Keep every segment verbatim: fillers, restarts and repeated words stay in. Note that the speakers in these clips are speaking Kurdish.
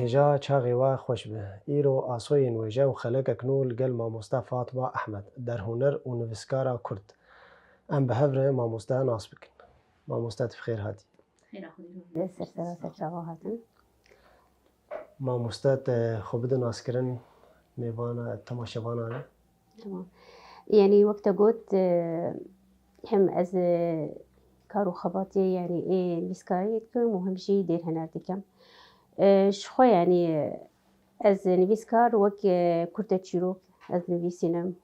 Hêja çaxê we xweş be. Îro asoyên wêje û xelekek nû li gel mamoste Fatma Ehmed, derhûner û nivîskara Kurd. Em bi hev re mamoste nas bikin. Mamoste, tu bi xêr hatî. Xêra xwe dî. Ser sera ser çava hatin. Mamoste, te xwe bide naskirin mêvana temaşevanan e. Tamam. Yanî wek te got, e, hem ez, e, kar û xebatê, yanî ê nivîskariyê dikim û hem jî dêrhiner dikim. E, ji xwe yanî, e, ez nivîskar wek, e, kurte çîrok ez nivîsînim.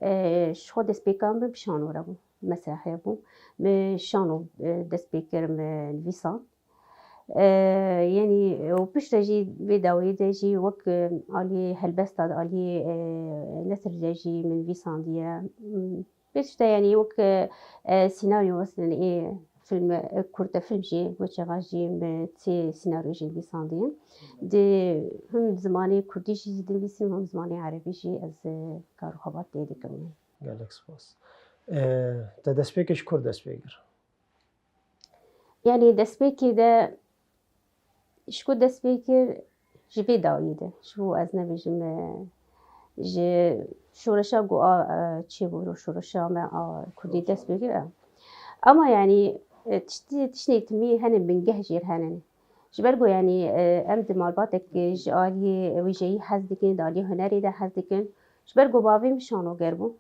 E, ji xwe destpêkan min bi şano re bû, mesrehê bû. Min şano, e, dest pê kir, min nivîsand. E, yanî, û piştre jî vê dawiyê de jî wek, e, aliyê helbesta de, aliyê, e, nesir de jî min nivîsandiye. M, piştre yanî wek, e, e, senaryo, mesela ê film, e, kurte film jî, wê çaxa jî min sê senaryo jî nivîsandiye. Di him zimanê kurdî jî dinivîsim, him zimanê erebî jî ez, e, kar û xebat tê dikim. Gelek spas. E, te destpêkê ji kur dest pê kir? Yanî destpêkê de ji ku dest pê kir, ji vê dawiyê de, ji bo ez nebêjim, e, ji şoreşa ku a, e, çêbû, şoreşa me a kurdî dest pê kir, e. Ama yanî, e, tiştî, tiştê timî hene bingeh jêr hene. Ji ber ku yanî, e, em di malbatek, e, ji aliyê wêjeyî hez dikin, di aliyê hunerê de hez dikin. Ji ber ku bavê min şanoger bû.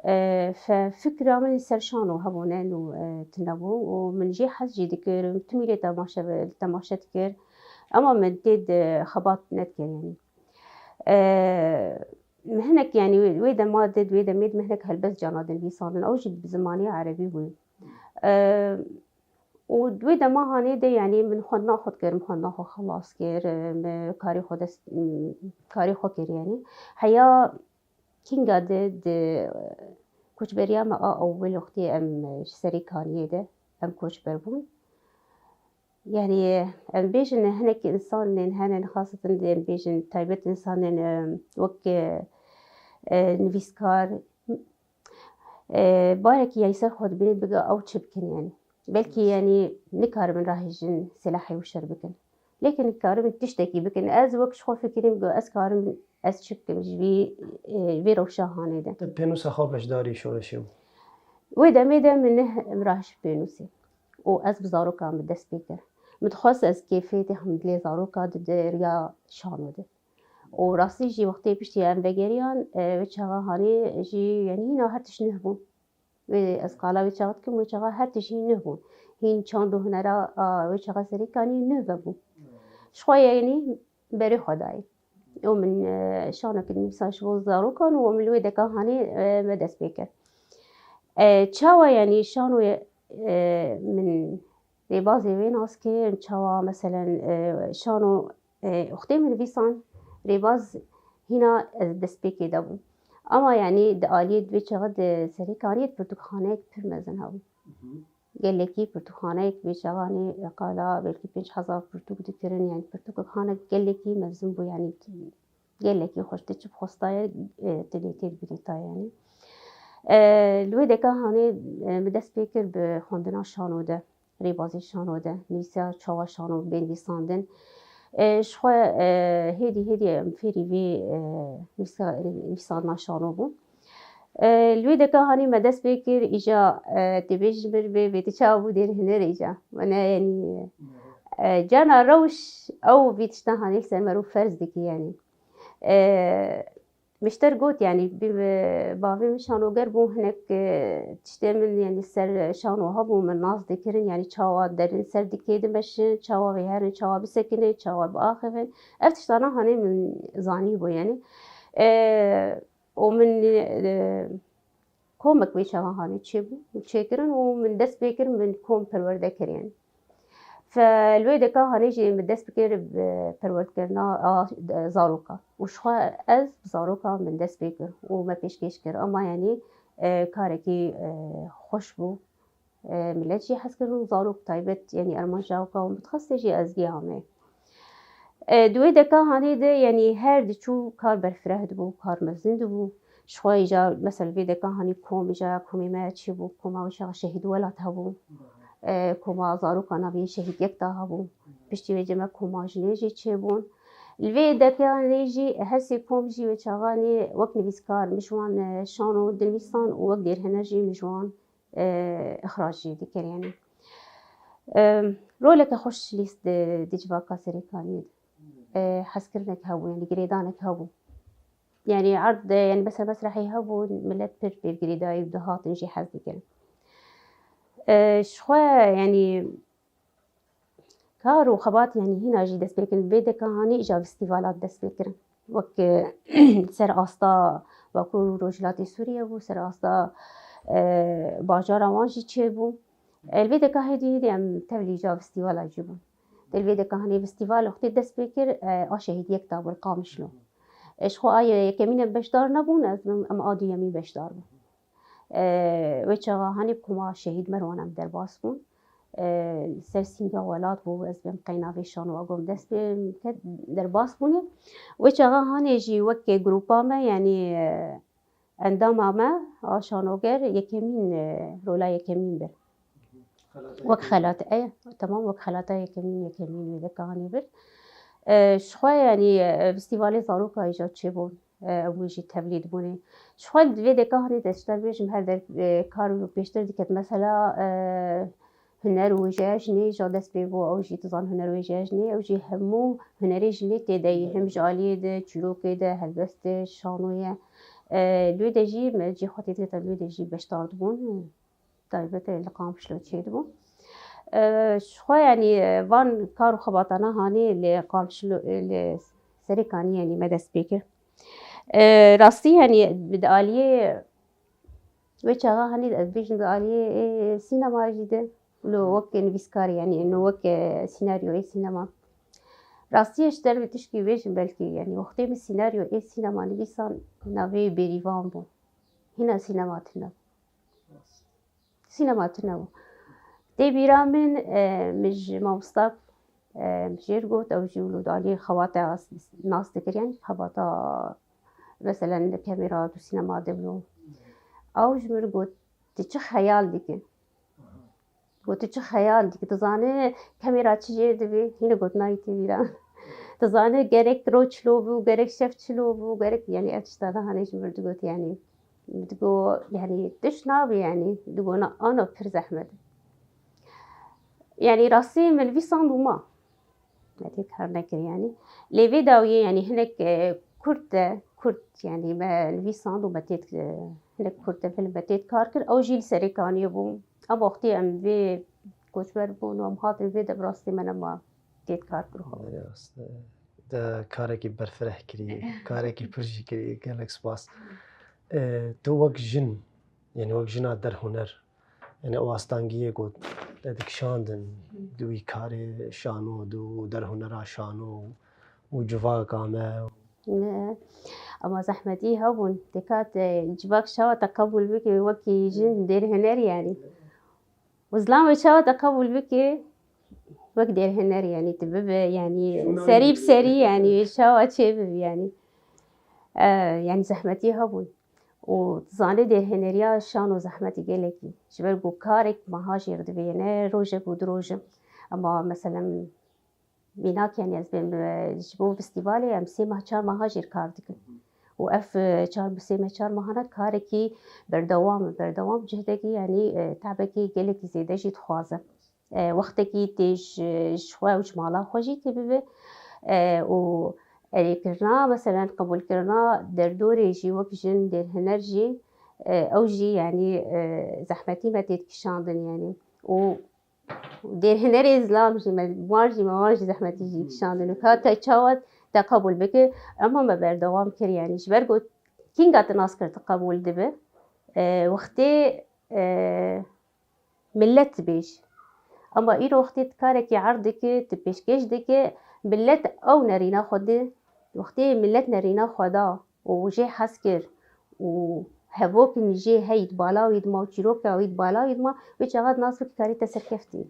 E, fe-, fikra min li ser şano hebû, ne nû, e, tune bû û min jê hez jî dikir, timî lê temaşe, temaşe dikir. Ema min tê de xebat nedikir yanî. E, min hinek yanî wê, wê dema de, wê demê de min hinek helbest cana dinivîsandin. Ew jî bi zimanê erebî bû. E, û di wê dema hanê de, yanî min xwendina xwe dikir, min xwendina xwe xelas kir, min karê xwe dest, karê xwe kir yanî. Heya kînga de di koçberiya me a ewil wextê em ji Serê Kaniyê de em koçber bûn. Yanî em bêjin hinek însanên hene, xaseten em bêjin taybet însanên, e, wek, e, e, nivîskar, e, barekî ya li ser xwe dibînin, bige ew çi bikin yanî. Belkî yanî nikaribin rahêjin silahê û şer bikin. Lêkin karibin tiştekî bikin. Ez wek ji xwe fikirîm ku ez karim, ez çi bikim ji vî, e, vê rewşa hanê de. Te pênûsa xwe beşdarî şoreşê bû? Wê demê de min neh mirahîş pênûsê. Û ez bi zarokan bi dest pê kir. Min dixwest ez kêfê tê hemdilê zaroka di, di riya şano de. Û rastî jî wextê piştî em vegeriyan, e, wê çaxa hanê jî, yanî hîna her tişt nuh bû. Wê ez qala wê çaxa dikim, wê çaxa her tişt hîn nuh bû. Hîn çand û hunera, a, wê çaxa Serê Kaniyê nuh vebû. Ji xwe yanî berê xwe dayê. Û min, e, şaneke nivîsa ji bo zarokan û min li wê deka hanê, e, me dest pê kir. E, çawa yanî şanoyê, e, min rêbazê wê nas kir, çawa meselen, e, şano, e, wextê min nivîsan, rêbaz hîna ez destpêkê de bûm. Ama yanî di aliyê di vê çaxê di Serê Kaniyê pirtûkxaneyek pir mezin hebû. Gelekî pirtûkxaneyek vê çaxanê qala belkî pênc hezar pirtûk dikirin, yanî pirtûkxane gelekî mezin bû, yanî gelekî xweş, tu çi bixwestaye, e, tu lê tê dibînî ta yanî. E, li wê deka hanê, e, min dest pê kir bi xwendina şano de, rêbazî şano de, nivîsa çawa şano bên nivîsandin. E, ji xwe, e, hêdî hêdî em fêrî vê, e, nivîsa-, nivîsandina şano bûn. E, li wê deka hanî me dest pê kir, îja, e, tê bêjin bir bê, bê tu çawa bû dêr hunerê îja. Me ne, yanî, e, cana rewş ew vî tişta hanî ser me rû ferz dikî, yanî. E, Mişter got, yanî, bi, bi, bavê min şanoger bû, hinek, e, tiştê min, yanî, ser şano hebû, min nas dikirin, yanî, çawa derin ser dikê dimeşin, çawa vêherin, çawa bisekinin, çawa biaxivin. Ev tiştana hanê min zanîbû, yanî. E, û min, e, komek wê çaxa hanê çêbû, çêkirin û min dest pê kir, min kom perwerde kir, yanî. Fe li wê deka hanê jî min dest bikir bi perwerdkirina a, zarokan. Û ji xwe ez bi zarokan min dest pê kir û me pêşkêş kir. Ama yanî, e, karekî, e, xweş bû. E, milet jî hez kirin û zarok taybet, yanî armanca weka û min dixwest jî ez vî amê. E, di wê deka hanê de, yanî her diçû kar berfireh dibû, kar mezin dibû. Ji xwe îja, mesela vê deka hanî kom îja, komê me çêbû, koma wê çaxa Şehîd Welat hebû. E, koma zaroka navê Şehîd Yekta hebû. Piştî wê cem me koma jinê jî çêbûn. Li vê dekanê jî her sê kom jî wê çaxanê wek nivîskar min ji wan, e, şano dinivîsan û wek dêrhêner jî min ji wan, e, ixrac jî dikir, yanî. E, roleke xweş lîst di, di civaka Serêkaniyê de. E, hezkirinek hebû, yanî girêdanek hebû. Yanî erd, yanî mesela mesrehê hebû, millet pir pê girêdayî dihatin jî hez dikirin. E, ji xwe, yanî, kar û xebat, yanî hîna jî dest pê kirin. Vê deka hanê îja festîvala dest pê kirin. Wek, e, ser asta Bakur û Rojhilatê Sûriye bû, ser asta, e, bajara wan jî çêbû. E, li vê deka hêdî hêdî em tevlî îja festîvala jî bûn. Di li vê deka hanê festîval wextê dest pê kir, e, a şehîdiyek dabû li Qamişlo. E, ji xwe a ye-, yekemîn em beşdar nebûn, ez, em a duyemîn beşdar bûn. E, wê çaxa hanê bi koma şehîd Merwan em derbas bûn. E, li ser sînga welat bû, ez bêm qeyna vê şanoya gom dest pê ket, derbas bûne. Wê çaxa hanê jî wek grûpa me, yanî, e, endama me a şanoger yekemîn, e, rola yekemîn bir. Wek xelat, e, temam wek xelata yekemîn, yekemîn wê deka hanê bir. E, ji xwe, yanî, e, festîvalê zaroka îja çêbûn. E, ew jî tevlî dibûnê. Ji xwe di vê deka hanê de ji te bêjim her der, e, kar û pêştir diket. Mesela, e, huner û wêjeya jinê ja dest pê bû, ew jî dizan huner û wêjeya jinê, ew jî hemû hunerê jinê tê de yî, hem ji aliyê de, çîrokê de, helbestê, şanoyê. E, li wê de jî me cî xwe tê diketin, li wê de jî beşdar dibûn. Taybet e li Qamişlo çêdibû. E, ji xwe, yanî, e, van kar û xebatana hanê li Qamişlo, e, li Serêkanî, yanî, me dest pê kir. E, rastî, yanî, di aliyê wê çaxa hanî ez bêjim di aliyê, e, sînema jî de, lo wek nivîskar, yanî, no wek, e, sînaryoyê sînema. Rastî ji dervê tişkî bêjim belkî, yanî, wextê min sînaryoyê sînema nivîsan navê Bêrîvan bû. Hîna sînema tune bû. Sînema tune bû. Tê bîra min, e, min ji mamosta, e, jêr got, ew jî wilo di aliyê xebata nas dikir, yanî xebata, meselen, li kamera û sînema de bû. Ew ji min got, tu çi xeyal dikî? Got, tu çi xeyal dikî? Tu zanî kamera çi jêr dibî? Hîne got, nayê tê bîra. Tu zanî gerek roj çilo bû, gerek şev çilo bû, gerek, yanî, ev tişta de hanê ji min digot, yanî. Digo, yanî, tişt nabe, yanî, digo, na, ana pir zehmet. Yanî, rastî min nivîsand û ma. Me tê kar nekir, yanî. Lê vê dawiyê, yanî, hinek, e, kurt e, kurt, yanî, me nivîsand û me tê, e, hinek kurt e, film me tê kar kir. Ew jî li Serêkaniyê bû. Em wextê em vê koçber bûn û em hatin vê de, bi rastî me nema tê kar kir xwe. Rast e. Te karekî berfireh kirî, karekî pir jî kirî, gelek spas. E, tu wek jin, yanî wek jina derhuner, yanî ew astangiyê ku te dikişandin, di wî karê şano, di derhunera şano û civaka me. Ne, ama zehmetî hebûn. Dêka te civak şawa te qebûl bike wekî jin dêrhuner, yanî. Û zilam wê çawa te qebûl bike wek dêrhêner, yanî tu bibe, yanî serî bi serî, yanî çawa çêbibe, yanî. E, yanî zehmetî hebûn. Û tu zanî dêrhêneriya şano zehmetî gelekî. Ji ber ku karek meha jêr divê, ne rojek û du roj e. Ema, meselen, Mînak, yanî ez bêm, e, ji bo festîvalê em sê meh, çar meha jêr kar dikin. Û ev, e, çar, bi sê meh, çar mehana karekî berdewam e. Berdewam cihdekî, yanî, e, tebekî gelekî zêde jî dixwaze. E, wextekî tê ji, ji xwe û ji mala xwe jî tê bibe. E, û erêkirina, meselen, qebûlkirina derdorê jî wek jin dêrhêner jî, e, ew jî, yanî, e, zehmetî me tê dikişandin, yanî. Û Dêrhinerê zilam jî me, wan jî me, wan jî zehmetî jî kişandin û ka te çawa te qebûl bike, ema me berdewam kir, yanî ji ber ku kînga te nas kir te qebûl dibe, e, wextê, e, millet dibêj. Ema îro wextê tu karekî erd dike, tu pêşkêş dike, millet ew nerîna xwe di, wextê millet nerîna xwe da, û jê hez kir û hevokên jê hey di bala wî dima û çîroka wî di bala wî dima, wê çaxa dinas bike karî te serkeftî.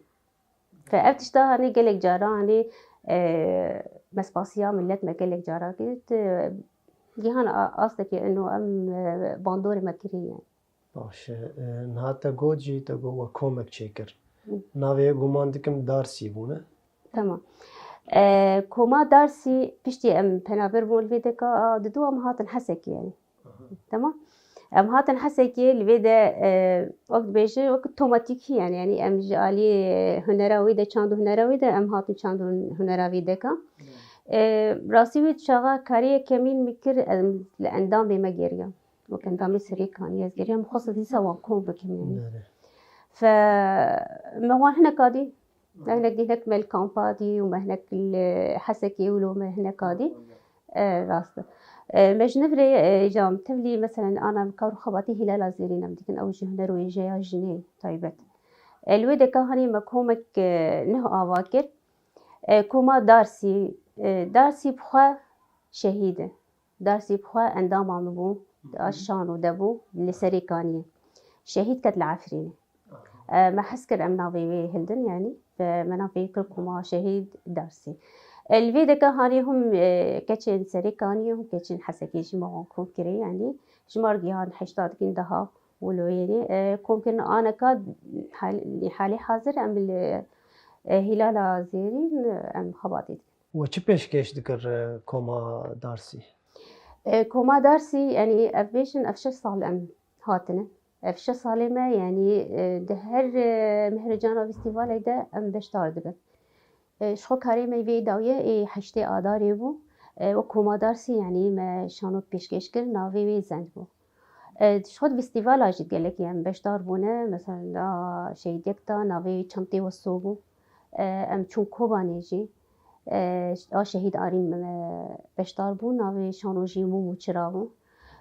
Fe ev tişta hanê gelek cara hanê, e, me spasiya millet me gelek cara kir. Gihan a-, astekê ino em, e, bandorê me kirî ye. Baş e. E, niha te got jî, te got we komek çêkir. Hı. Navê yê guman dikim Darsî bûne. Tamam. E, Koma Darsî piştî em penaber bûn li vê deka, a, didu em hatin Hesekê yani. Tamam. Em hatin Hesekê li vê de, e, wek dibêjin, wek tomatîkî yani, yani em ji alî hunera wê de, çand û hunera wê de em hatin çand û hunera vê deka. E, rastî wê çaxa karê yekemîn min kir, em li endamê me geriya. Wek endamê Serêkaniyê ez geriya, min xwest dîsa wan kom bikim yani. Belê. Fe me wan hineka dî. Me hinek dî hinek me li kampa dî û me hinek li Hesekê û lo me hineka dî. E, rast e. E, me ji nivirê, e, jam tevlî, meselen, ana kar û xebatî Hîlala Zêrîn em dikin, ew jî huner û wêjeya jinê taybet. E, li wê deka hanî me komek, e, nuh ava kir. E, koma Darsî, e, Darsî bi xwe şehîd e. Darsî bi xwe endama min bû, a şano de bû, li Serêkaniyê. Şehîd ket li Efrînê. E, me hez kir em navê wê hildin, yanî, e, me navê wê kir koma şehîd Darsî. E, li vê deke hanî hûn, e, keçên Serêkaniyê, hûn keçên Hesekê jî me wan kom kirê, yanî, ji mar gihan heşta dikin daha wilo, yanî, e, komkirin aneka hal-, halê hazir em li, e, Hîlala Zêrîn, e, em xebatê dikin. We çi pêşkêş dikir, e, koma Darsî? E, koma Darsî, yanî ev bêjin, ev şeş sal em hatine. Ev şeş salê me, yanî, e, di her, e, mehrecana festîvalê de em beşdar dibin. E, ji xwe karê me vê dawiye ê heştê Adarê bû. E, wek koma Darsî, yanî me şano pêşkêş kir, navê wê Zend bû. E, ji xwe di festîvala jî gelekî em beşdar bûne, mesela Şehîd Yekta navê Çemtê Weso bû. E, em çûn Kobanê jî, e, a Şehîd Arîn me beşdar bû, navê şano jî Mûm û Çira bû.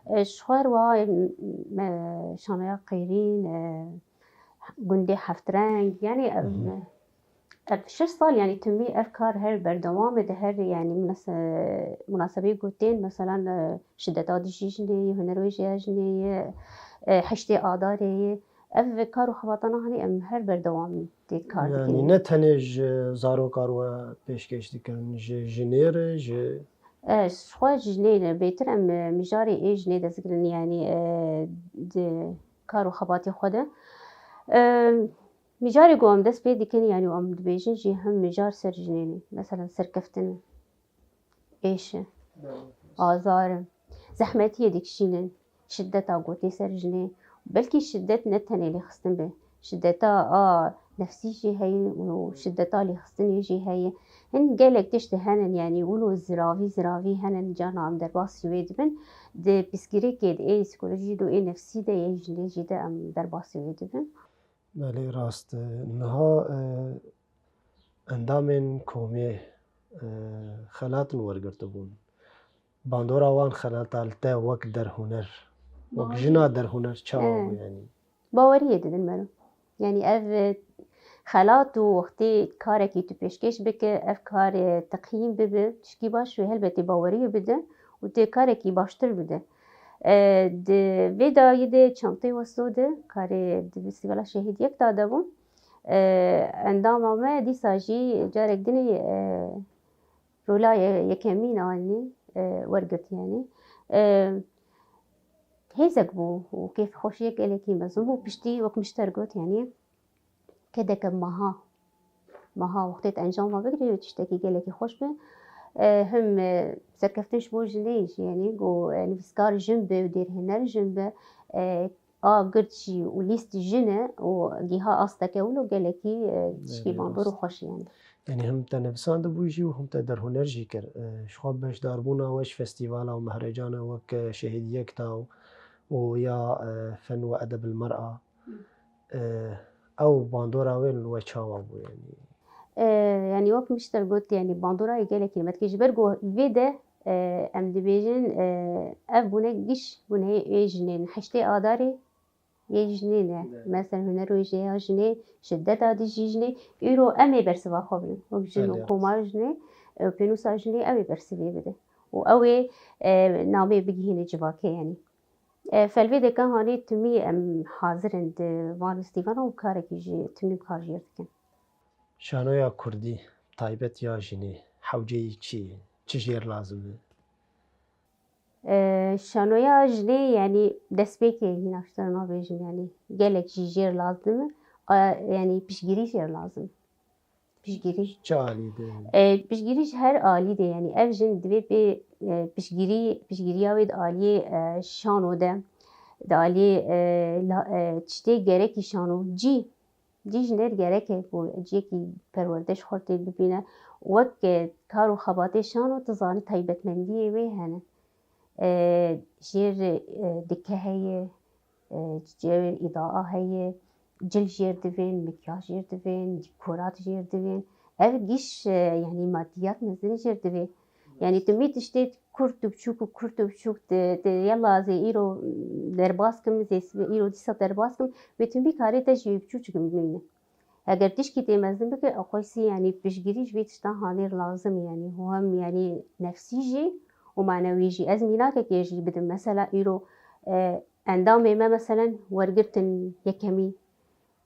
E, ji xwe re wa, e, şanoya Qêrîn, e, gundê Heftreng, yanî, e, Hı hı. Ev şeş sal, yanî, timî ev kar her berdewam e, di her, yanî, minase-, munasebeyê ku tên, meselan, e, şideta dijî jinê ye, hunerwêjeya jinê ye, e, heştê Adarê ye. Ev kar û xebatana hanî em her berdewam tê kar dikin. Yanî ne tenê ji zarokan re pêşkêş dikin, ji jinê re, ji E, ji xwe jinê re bêtir em, e, mijarê ê jinê dest digirin, yanî, e, di kar û xebatê xwe de. E, mijarê ku em dest pê dikin, yanî em dibêjin jî him mijar ser jinê ne. Mesela serkeftin e, êş e, azar e, zehmetiyê dikişînin. Şideta ku tê ser jinê, belkî şidet ne tenê lêxistin be, şideta a nefsî jî heye û şideta lêxistinê jî heye. Hin gelek tişt hene, yanî wilo ziravî ziravî hene, carna em derbasî wê dibin. Di pirsgirêkê de ê psîkolojî de û ê nefsî de yê jinê jî de em derbasî wê dibin. Belê, rast e. Niha, e, endamên komê, e, xelatin wergirtibûn. Bandora wan xelata li te wek derhuner, wek Bawerî. jina derhuner çawa bû, E. yanî? Baweriyê didin mero. Yanî ev, e, xelat û wextê karekî tu pêşkêş bike, ev kar, e, teqyîm bibe, tişkî baş wê helbetî baweriyê bide û tê karekî baştir bide. E, di vê dayî de Çemtê Weso de karê di festîvala Şehîd Yekta de bû. E, endama me dîsa jî carek dinê, e, rola ye-, yekemîn anî, e, wergirt yanî. E, hêzek bû û kêfxweşiyek gelekî mezin bû. Piştî wek min ji te re got, yanî kedeke meha, meha wextê tu encama bigirî, tiştekî gelekî xweş be. E, him, e, serkeftin ji bo jinê jî, yanî ku, e, nivîskar jin be û dêrhêner jin be, e, a gird jî û lîst jin e û giha asteke wilo gelekî, e, tişkî Belê, bandor û rast. xweş e, yanî. Yanî him te nivîsandibû jî û him te derhuner jî kir. E, ji xwe beşdarbûna we ji festîvala û mehrecana wek, e, Şehîd Yekta û, û ya, e, Fen ve Edeb el Mer'a. Hı. E, ew bandora wê li we çawa bû, yanî? E, yanî wek min ji te got, yanî bandora wê gelekî me dikir. Ji ber ku vê de, e, em dibêjin, e, ev bûne giş bûne ê jinên heştê Adarê yê jinê ne. Ne. Mesela huner û wêjeya jinê, şideta dijî jinê, îro em ê bersiva xwe bidin. Wek jin û Belê. koma jinê, e, pênûsa jinê ew ê bersivê bide. Û ew ê, e, namê bigihîne civakê, yanî. E, felvê deke hanê timî em hazir in di van festîvalan û karekî jî timî kar jêr dikin. Şanoya kurdî, taybet ya jinê, hewceyî çi ye? Çi jêr lazim e? E, şanoya jinê, yanî destpêkê, hîna ji te re nabêjim, yanî gelek jî jêr lazim e. A, yanî piştgirî jêr lazim e. Piştgirî. Çi alî de? E, piştgirî ji her alî de, yanî ev jin divê bê, e, piştgirî, piştgiriya wê di aliyê, e, şano de, di aliyê, e, la, e, tiştê gerekî şano, cî, cî ji ner gerek e ku ciyekî perwerde ji xwe tê bibîne. Wek, e, kar û xebatê şano, tu zanî taybetmendiyê wê hene. E, jêr, e, dike heye, e, jêr îdaa heye, cil jêr divên, mikyaj jêr divên, dîkorat jêr divên. Ev giş, e, yanî madiyat mezin jêr divê. Yanî tu mî tiştê kurt û biçûk û kurt û biçûk di, di yela zê îro derbas kim, zê îro dîsa derbas kim, wê tu mî karê te ji wê biçûçik bimîne. Eger tişkî tê mezin bike, ew qeysî, yanî piştgirî ji vê tiştan hanê lazim e, yanî hem, yanî nefsî jî û manewî jî. Ez mînakekê jî bidim. Mesela îro, e, endamê me, meselen, wergirtin yekemî.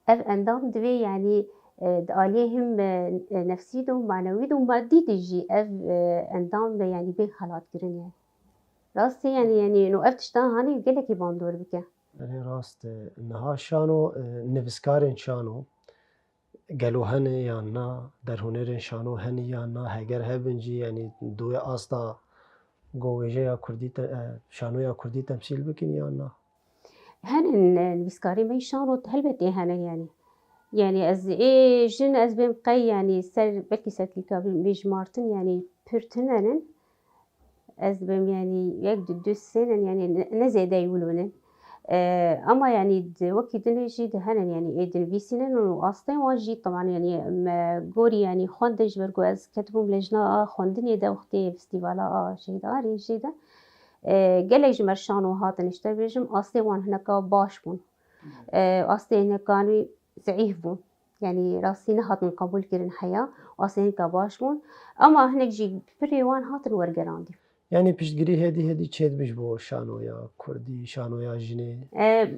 Ev endam divê, yanî, e, di aliyê him, e, e, nefsî de û manewî de û madî de jî ev, e, endam be, yanî bê xelatkirin, yanî. Rast e, yanî, yanî, no ev tiştan hanê gelekî bandor bike. Belê rast e. Niha şano, e, nivîskarên şano gelo hene yan na? Derhûnerên şano hene yan na? Heger hebin jî, yanî di wê asta ku wêjeya kurdî te-, e, şanoya kurdî temsîl bikin yan na? Hene, e, nivîskarê me yî şano helbetê hene, yanî. Yanî ez ê jin ez bêm qey, yanî ser, belkî serklîka bê, bê jimartin, yanî pir tune nin. Ez dibêm, yanî yek, du, du, sê nin, yanî ne, ne zêdeyî wilo nin. E, ama yanî di, wekî dinê jî di hene, yanî ê dinivîsînin û astên wan jî, teban, yanî me gorî, yanî xwendin, ji ber ku ez ketibûm lejna a xwendinê de wextê festîvala a Şehîda Arînjê de. E, gelek ji me şano hatin, işte bêjim, astê wan hineka baş bûn. E, astê hinekan wî zeîf bûn. Yanî rastî nehatin qebûlkirin heya, astê hineka baş bûn. Ama hinek jî pirê wan hatin wergerandî. Yanî piştgirî hêdî hêdî çêdibî ji bo şanoya kurdî, şanoya jinê? E,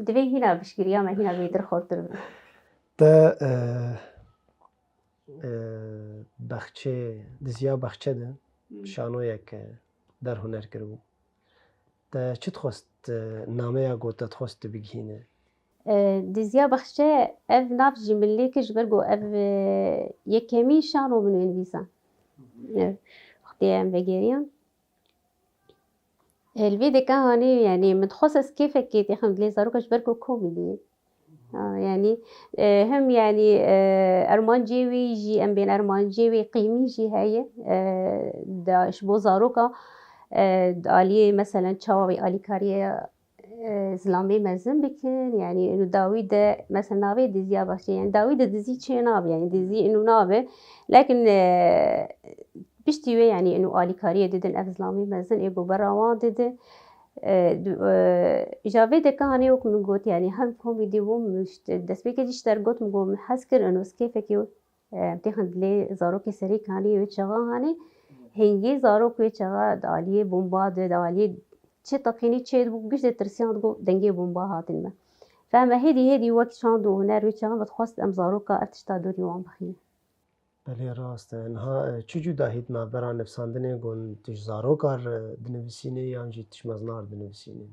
divê hîna piştgiriya me hîna bêtir xurtir be. Te, e, e, Bexçê, Diziya Bexçe de şanoyek, e, derhûner kiribû. Te çi dixwest, e, nameya ku te dixwest tu bigihîne? E, Diziya Bexçe, ev nav jî min lê kir, ji ber ku ev, e, yekemîn şano min wê nivîsa. E, wextê em vegeriyan. E, li vê deka hanê, yanî min dixwest ez kêfekê têxim dilê zaroka, ji ber ku komîdî ye. Ha, yanî, e, hem, yanî, e, ermancê wî jî, em bên ermancê wî qîmî jî heye. E, da, ji bo zaroka, e, di aliyê, meselen, çawa wî alîkariya, e, zilamê mezin bikin, yanî, û dawî de, mesela, navê Diziya Bexçe, yanî, dawî de dizî çê nabe, yanî, dizî û nabe. Lakin, e, piştî wê, yanî, û alîkariyê didin ev zilamê mezin, ê ku bera wan didi. E, du-, e, ji vê deka hanê wek min got, yanî hem komîdî bû, min ji te-, destpêkê jî ji te re got, min got, min hez kir, û ez kêfekê, e, em têxin dilê zarokê serê kanî wê çaxa hanê, hingê zarok wê çaxa di aliyê bomba de, di aliyê çi teqînî çê dibû, giş de tirsiyan digot, dengê bomba hatin me. Fehme hêdî hêdî wek şand û huner wê çaxa me dixwest em zaroka ev tişta dorî wan bixînin. Belê rast e. Niha, e, çi cudahî di navbera nivîsandinê ku tu ji zaroka re dinivîsînî yan jî tu ji mezina re dinivîsînî?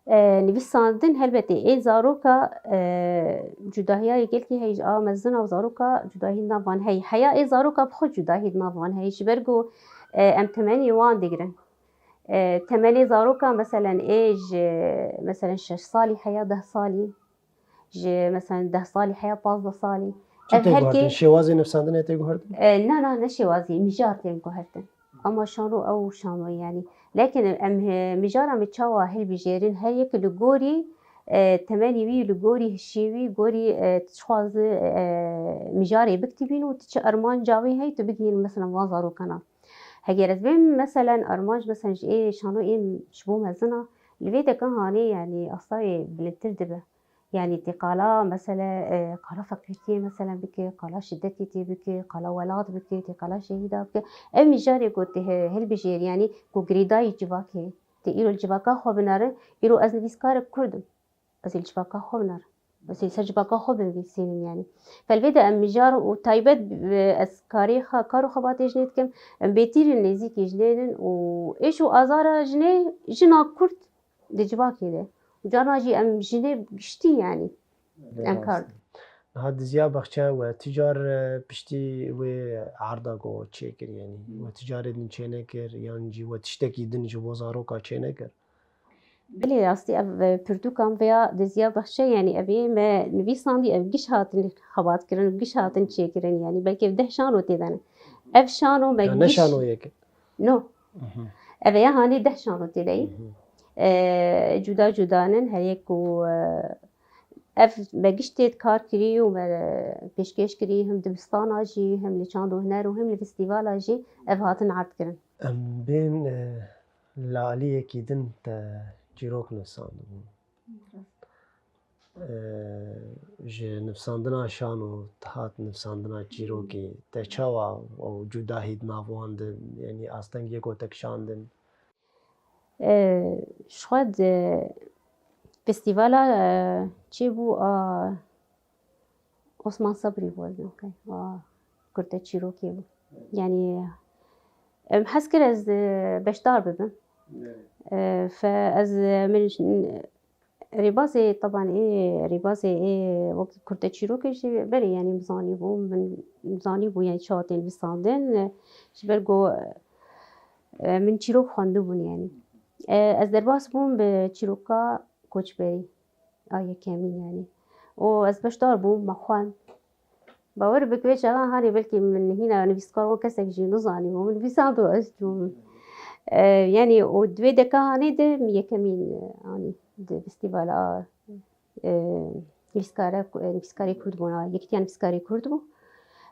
E, nivîsandin helbetê ê zaroka, e, cudahiya yê gelkî heye ji a mezin û zaroka cudahî di nav wan heye. Heya ê zaroka bi xwe cudahî di nav wan heye. Ji ber ku, e, em temenê wan digirin. E, temenê zaroka meselen ê ji, meselen şeş salî heya deh salî. Ji, meselen, deh salî heya pazdeh salî. Çi Ev tê her guhertin? kê Şêwazê nivîsandinê tê guhertin? E, na, na, ne şêwazî, mijar tên guhertin. Ama şano ew şano, yanî. Lekin em, e, mijara me çawa hilbijêrin, her yek li gorî, e, temenî wî, li gorî hişê wî, gorî, e, tu çixwazi, e, mijarê biktibîn û tu çi armanca wî hey, tu bigihîn, meselen, van zarokana. Heger ez bêm, meselen, armanc, meselen, ji ê şano ê ji bo mezina, li vê deka hanê, yanî, asta wê bilindtir dibe. Yanî tê qala, mesele, e, qala feqîrtiyê, meselen, bike, qala şidetê tê bike, qala welat bike, tê qala şehîda bike. Ev mijarê ku tê he-, hilbijêrî, yanî ku girêdayî civakê, tê îro li civaka xwe binere, îro ez nivîskarek kurd im. Ez ê li civaka xwe binerim. Ez ê li ser civaka xwe binivîsînim, yanî. Felvê de em mijar û taybet, e, ez karê xwe, kar û xebatê jinê dikim, em bêtirî nêzîkî jinê nin û êş û azara jinê, jina kurd di civakê de. Û carna jî em jinê giştî, yanî, em kar dikin. Niha Diziya Bexçe we ti car, e, piştî wê erda ku çêkir, yanî Hmm. we ti carê din çênekir, yan jî we tiştekî din ji bo zaroka çênekir? Belê, rastî ev, e, pirtûkan vêya Diziya Bexçe, yanî ev ê me nivîsandî, ev giş hatin xebat kirin, giş hatin çêkirin, yanî belkî ev deh şano tê de ne. Ev şano me Ya ne giş şanoyek? No. Mhm. Ev ya hanê deh şano tê de yî. Mhm. E, cuda cuda nin, her yek ku, e, ev me giş tê kar kirî û me pêşkêş kirî, him dibistana jî, him li çand û huner û him li festîvala jî ev hatin erd kirin. Em bên, e, li aliyekî din te çîrok nivîsandibû. Rast. E, ji nivîsandina şano hat nivîsandina çîrokê, te çawa ew cudahî di nav wan de, yanî astengê ku te kişandin? E, ji xwe di festîvala, e, çêbû a Osman Sabrî bû, ez nokey, a kurte çîrokê bû. Yanî, em hez kir ez, e, beşdar bibim. Evet. E, fe ez, e, min Rêbazê, teban ê rêbazê ê wek kurte çîrokê jî berê, yanî min zanîbû, min zanîbû, yanî çawa tên nivîsandin, ji ber ku, e, min çîrok xwendibûn, yanî. E, ez derbas bûm bi çîroka koçberî, a yekemîn, yanî. Û ez beşdar bûm, me xwend. Bawer bike, wê çaxan hanê belkî min hîna nivîskar wan kesek jî nizanî, min nivîsand û ez çûm. E, yanî û di wê deka hanê de min yekemîn, e, anî di festîvala, e, nivîskare, e, nivîskarê Kurd bûn, a, Yekîtiya Nivîskarê Kurd bû.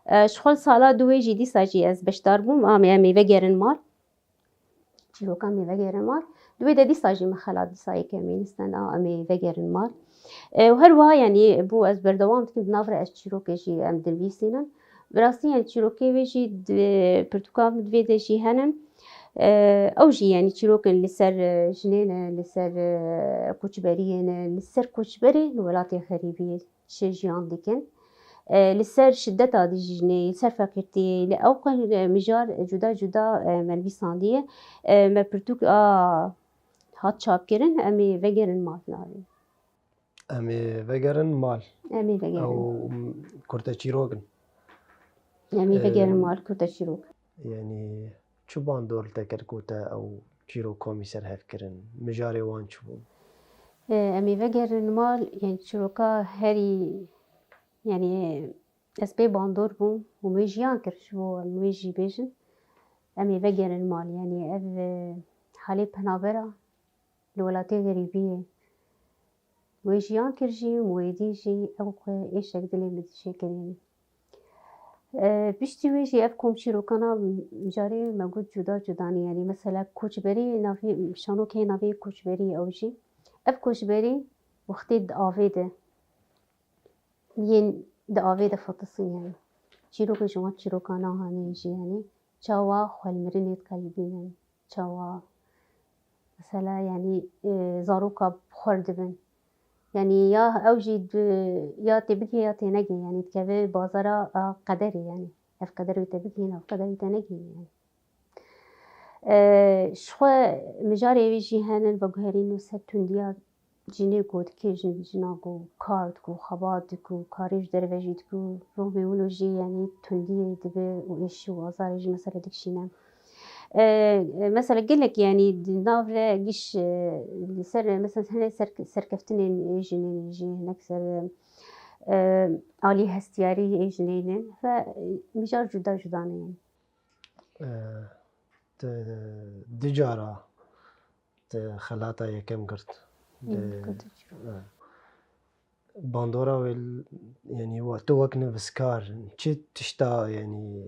E, ji xwe sala dû wê jî dîsa jî ez beşdar bûm, a, em ê, em ê vegerin mal. Çîrokan ê vegerin mal. Di wê de dîsa jî min xelat dîsa yekemîn stenda em ê vegerin mal. E, û her wiha, yanî, bû ez berdewam dikim, di nav re ez çîrokê jî em dinivîsînin. Bi rastî, yanî, çîrokê wê jî di pirtûka min di vê de jî henin. E, ew jî, yanî, çîrokin li ser, e, jinê ne, li ser, e, koçberiyê ne, li ser koçberê li welatê xerîbiyê çi jiyan dikin. E, li ser şideta dijî jinê, li ser feqîrtiyê, li ewqas, e, mijar cuda cuda, e, me nivîsandiye. E, me pirtûk a hat çapkirin, em ê vegerin mal navê. Em ê vegerin mal. Em ê vegerin. Ew kurte çîrok in. Em ê vegerin mal, kurte çîrok. Yanî çi bandor li te kir ku te ew çîrok komî ser hev kirin? Mijarê wan çi bû? E, em ê vegerin mal, yanî çîroka herî, yanî ez pê bandor bûm û wê jiyan kir, ji bo em wê jî bêjin. Em ê vegerin mal, yanî ev, e, halê penabera li welatê xerîbiyê. Wê jiyan kir jî, wê dî jî, ew xwe êşek dilê min dişê kirî. E, piştî wê jî ev kom çîrokana carê me got cuda cuda ne, yanî mesela koçberî navê, şanokê navê koçberî ew jî. Ev koçberî wextê di avê de yên di avê de fetisî, yanî çîrokê ji wan çîrokana hanê jî, yanî çawa xwelmirinê diqelibînin, çawa mesela, yanî, e, zaroka bi xwar dibin. Yanî ya ew jî di, ya tê bigihê ya tê negihê, yanî dikeve bazara a qederê, yanî ev qeder wê te bigihîn, ev qeder wê te negihîn, yanî. E, ji xwe mijarê wê jî henin veguherîn û ser tundiya jinê ku dike, jin, jina ku kar diku, xebat diku, karê ji derve jî diku, romê wilo jî, yanî tundiyê dibe û êşî û azarê jî mesela dikişîne. E, e, mesela gelek, yanî di nav re giş, e, li ser, mesela hene ser, serkeftinên ê jinên jî, hinek ser, e, alî hestiyarî ê jinê ne ve, e, mijar cuda cuda ne, yanî. E, tu du cara tu xelata yekem girt. Li, Hı, girt. E, bandora wê, yanî we, tu wek nivîskar çi tişta, yanî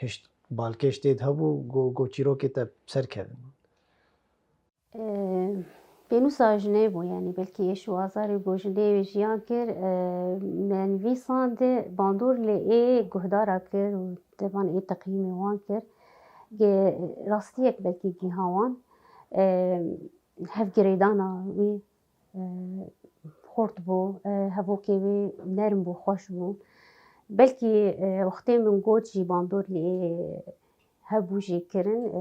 hişt, balkêş tê de hebû, go, go çîrokê te ser kevin? Eee, pênûsa jinê bû, yanî belkî êş û azarê ku jinê wê jiyan kir, eee, me nivîsand bandor li ê guhdara kir û teban ê teqîmê wan kir. Ge-, rastiyek belkî giha wan, eee, hevgirêdana wî, eee, xurt bû, eee, hevokê wî nerm bû, xweş bû. Belkî, eee, wextê min got jî bandor li ê hebû jî kirin. E,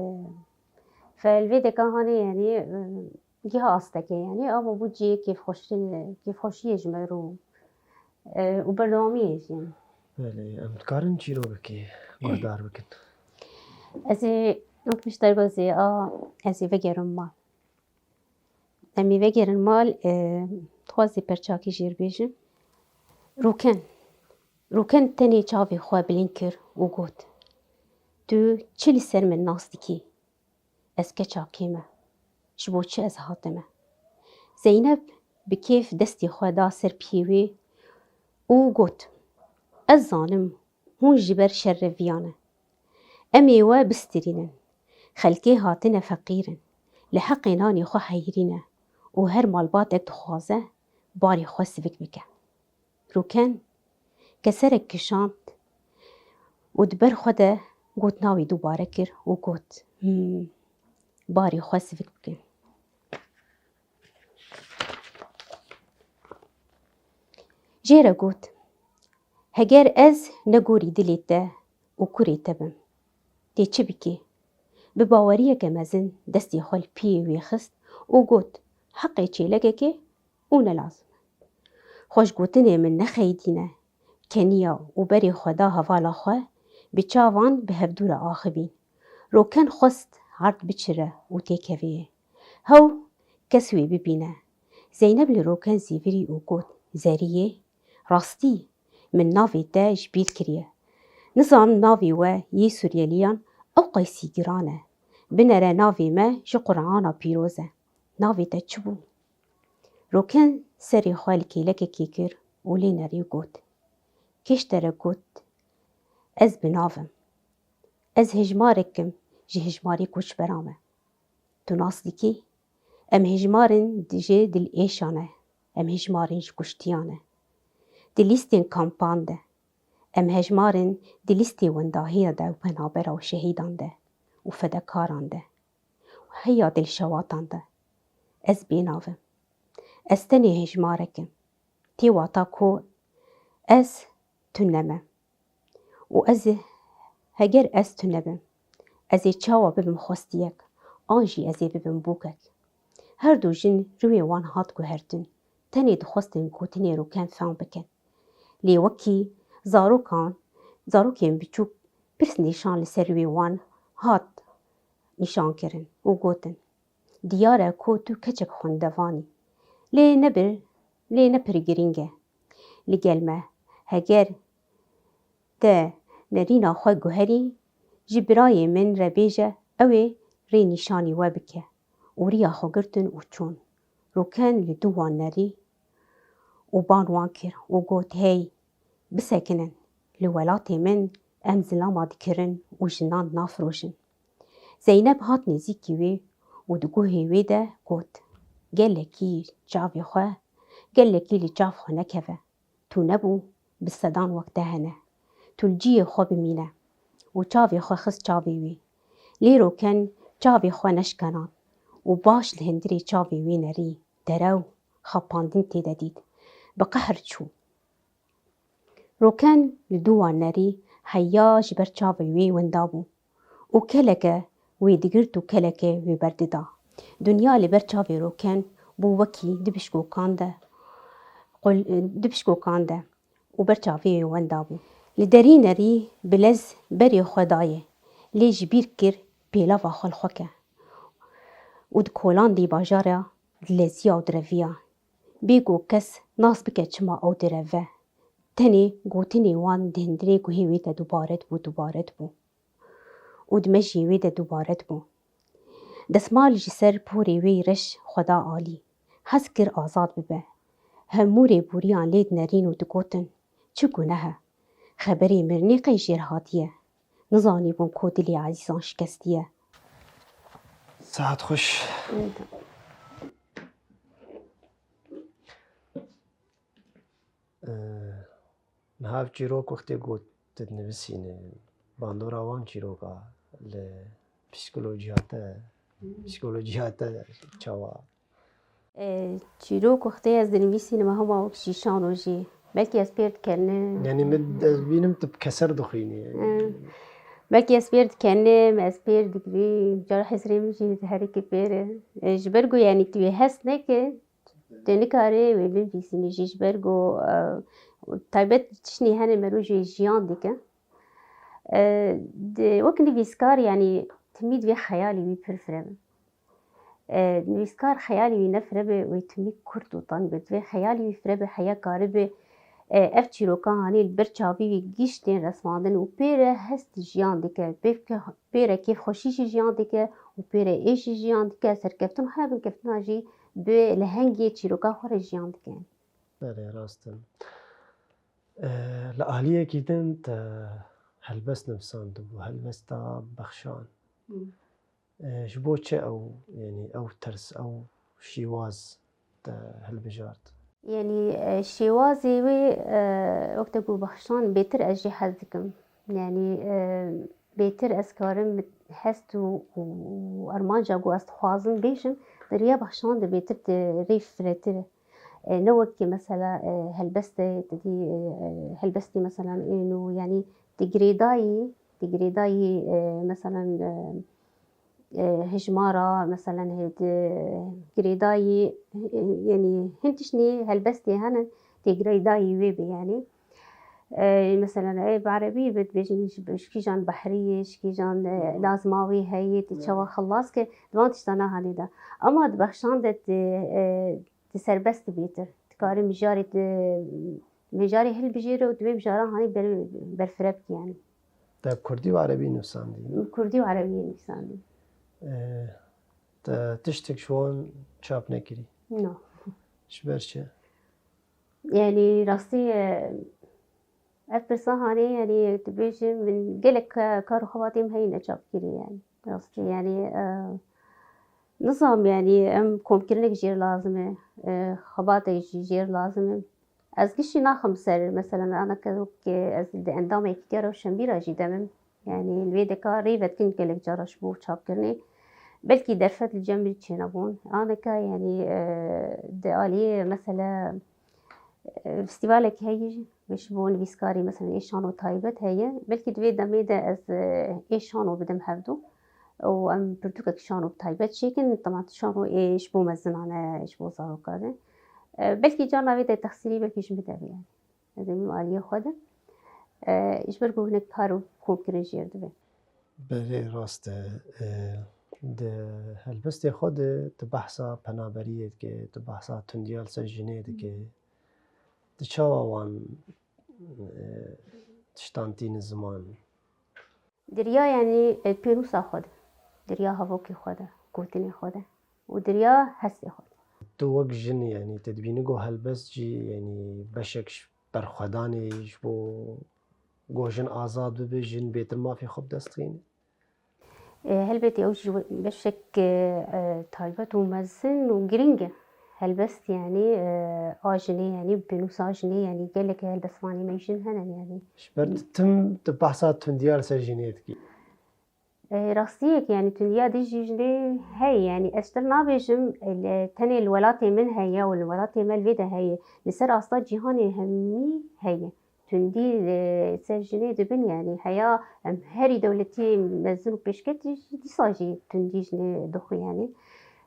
fe li vê deka hanê, yanî, e, giha asteke, yanî, ama bû cihê kêfxweşî-, kêfxweşiyê ji me re û e, û berdewamiyê jî. Belê, em dikarin çîrokekê guhdar bikin. Ez ê wek piştdergozê a ez ê vegerim mal. Em ê vegerin mal, e, dixwazî perçakî jê re bêjim. Rûken, Rûken tenê çavê xwe bilind kir û got, "Tu çi li ser min nas dikî? Ez keça kê me. Ji bo çi ez hatime?" Zeyneb bi kêf destê xwe da ser piyê wê û got, "Ez zanim hûn ji ber şerreviyan e. Em ê we bistirînin. Xelkê hatine feqîr in. Li heqê nanê xwe heyrî ne û her malbatek dixwaze barê xwe sivik bike." Rûken keserek kişand û di ber xwe de gotina wî dubare kir û got, "Hmm, barê xwe sivik bikin." Jê re got, "Heger ez ne gorî dilê te û kurê te bim, tê çi bikî?" Bi baweriyeke mezin destê xwe li piyê wê xist û got, "Heqê çêlekekê û ne lazim e. Xwe ji gotinê min nexeyidîne." Keniya û berê xwe da hevala xwe, bi çavan bi hevdû re axivîn. Roken xwest erd biçire û têkevê. Hew kes wê bibîne. Zeyneb li Roken zîvirî û got, "Zeriyê, rastî min navê te ji bîr kiriye. Nizanim navê we yê Suryeliyan ewqaysî giran e. Binere navê me ji Qur'ana pîroz e. Navê te çi bû?" Roken serê xwe li kêlekekê kir û lê nerî got, "Kêştere got, ez bi nav im. Ez hejmarek im ji hejmarê koçbera me. Tu nas dikî? Em hejmarên ji dil êşan e, em hejmarên ji kuştiyan e. Di lîstên kampan de, em hejmarên di lîstê wendahiya de û penabera û şehîdan de û fedekaran de. Heya di li şewatan de. Ez bênav im. Ez tenê hejmarek im. Tê wata ku ez tune me. Û ez ê, heger ez tune bim, ez ê çawa bibim xwestiyek, an jî ez ê bibim bûkek." Her du jin rûyê wan hat guhertin. Tenê dixwestin gotinê Roken fam bikin. Lê wekî zarokan, zarokên biçûk pirs nîşan li ser rûyê wan hat nîşan kirin û gotin, "Diyar e ku tu keçek xwendevan î. Lê ne bir, lê ne pir girîng e li gel me. Heger te nerîna xwe guherî, ji birayê min re bêje, ew ê rê nîşanî we bike." Û riya xwe girtin û çûn. Roken li dû wan nerî û ban wan kir û got, "Hey, bisekinin, li welatê min em zilama dikirin û jinan nafirojin." Zeyneb hat nêzîkî wê û di guhê wê de got, "Gelekî çavê xwe, gelekî li çav xwe nekeve. Tu nebû, bi sedan wek te hene. Tu li cihê xwe bimîne." Û çavê xwe xist çavê wê. Lê Roken çavê xwe neşkenan û baş li hundirê çavê wê nerî, derew, xapandin tê de dît. Bi qehr çû. Roken li dû wan nerî heya ji ber çavê wê wenda bû û keleke wê digirt û keleke wê berdida. Dinya li ber çavê Roken bû wekî di pişkokan de, qul-, di pişkokan de û ber çavê wê wenda bû. Li derî nerî bi lez berê xwe dayê, lê ji bîr kir pêlava xwe li xwe ke û di kolandî bajara dileziya û direviya. Bêgo kes nas bike çima ew direve. Tenê gotinê wan di hundirê guhê wê de dubare dibû, dubare dibû û di mejiyê wê de dubare dibû. Desmal ji ser porê wê reş xwe da alî. Hez kir azad bibe. Hemû rêbûriyan lê dinerîn û digotin, "Çi guneh e? Xeberê mirinê qey jêr hatiye? Nizanîbûn ku dilê ezîzan şikestiye." Saet xweş. Niha ev çîrok wextê ku tu dinivîsînî, bandora wan çîroka li psîkolojiya te, psîkolojiya te çawa? E, çîrok wextê ez dinivîsînim, hema wek şîşan o jî. Belkî ez pêr dikenim. Yanî min ez bînim tu bi keser dixwînî. E, belkî ez pêr dikenim, ez pêr digirim, cara hizrê min jî diherike pêr e. E, ji ber ku yanî tu wê hest neke, tu nikarî wê binivîsînî jî, ji ber ku, e, Taybet tiştî hene merû jî jiyan dike. E, di, wek nivîskar, yanî timî divê xeyalî wî pir fireb e. E, nivîskar xeyalî wî nefirebe, wê timî kurt û teng be. Divê xeyalî wî firebe, heya karibe, e, ev çîrokan hanî li ber çavî wî giştên resmandin û pê re hest jiyan dike. Pê, pê re kêfxweşî jî jiyan dike û pê re êş jî jiyan dike. Serkeftin heya binkeftina jî bi lehengê çîrokan xwe re jiyan dike. Belê, rast e. E, li aliyekî din te helbest nivîsandibû, helbesta Bexşan. Hmm. E, ji bo çi ew, yanî ew tirs, ew şîwaz te hilbijart? Yanî, e, şêwazê wê, e, wek te got Bexşan, bêtir ez jê hez dikim. Yanî, e, bêtir ez karim hest û, û armanca ku ez dixwazim bêjim, di riya Bexşan de bêtir di rê firete. E, ne wekî mesela, e, helbestê, te dî, e, e, helbestê mesela êno, yanî di girêdayî, di girêdayî, e, mesela, e, e, hejmara, mesela, hê di girêdayî, e, yanî hin tiştî helbestê hene, tê girêdayî wê be, yanî. E, mesela, e, bi erebî be dibêjin, ji, ji kîjan behrî ye, ji kîjan, e, lazima wê heye, tê çawa xelas ke, di van tiştana hanê de. Ama di Bexşan de tê, e, tê serbest bêtir. Dikarî mijarê te, mijarê hilbijêre û di vê mijara hanê ber-, berfireh bikî, yanî. Te bi kurdî û erebî nivîsandî? Bi kurdî û erebî nivîsandî. E, te tiştek ji wan çap nekirî? Na. Ji ber çi? Yanî rastî, e, ev pirsa hanê, yanî dibêjim, min gelek ka-, kar û xebatê min heyî neçap kirî, yanî. Rastî, yanî, e, nizam, yanî em komkirinek jêr lazim e, e, xebatek jî jêr lazim e. Ez giştî naxim ser, mesela, aneke wek ez di endama Yekîtiya Rewşenbîra jî de me. Yanî li vê deka rê vetin gelek cara ji bo çapkirinê. Belkî derfet li cem min çênebûn. Aneke, yanî, e, di aliyê, mesela, e, festîvalek heye ji bo nivîskarî, mesela, ê şano taybet heye. Belkî di vê demê de ez, e, ê şano bidim hevdu. Û em pirtûkek şano taybet çêkin, teman şano ê ji bo mezinan e, ji bo zarokan e. E, belkî carna vê de texsîrî belkî ji min de be, yanî. Ez ê bim aliyê xwe de. E, ji ber ku hinek kar û komkirin jêr dibe. Belê, rast e. E, di helbestê xwe de tu behsa penaberiyê dike, tu behsa tundiya li ser jinê dike. Tu çawa wan, e, tiştan tîne ziman? Di riya, yanî, e, pênûsa xwe de, di riya havokê xwe de, gotinê xwe de û di riya hestê xwe de. Tu wek jin, yanî, te dibînî ku helbest jî, yanî, beşek ji berxwedanê ji bo ku jin azad bibe, jin bêtir mafê xwe bi dest xîne? E, helbetî ew jî we-, beşek, e, e, taybet û mezin û girîng e. Helbest, yanî, e, a jinê, yanî pênûsa jinê, yanî gelek helbestvanê me jin hene, yanî. Ji ber tu tim tu behsa tundiya li ser jinê dikî. E, rastiyek, yanî tundiya dijî jinê heye, yanî ez ji te nabêjim, e, li, tenê li welatê min heye û li welatê me li vê de heye. Li ser asta cîhanê hemî heye. Tundî li ser jinê dibin, yanî heya em herî dewletî mezin û pêşketî jî dîsa jî tundî jinê dixwe, yanî.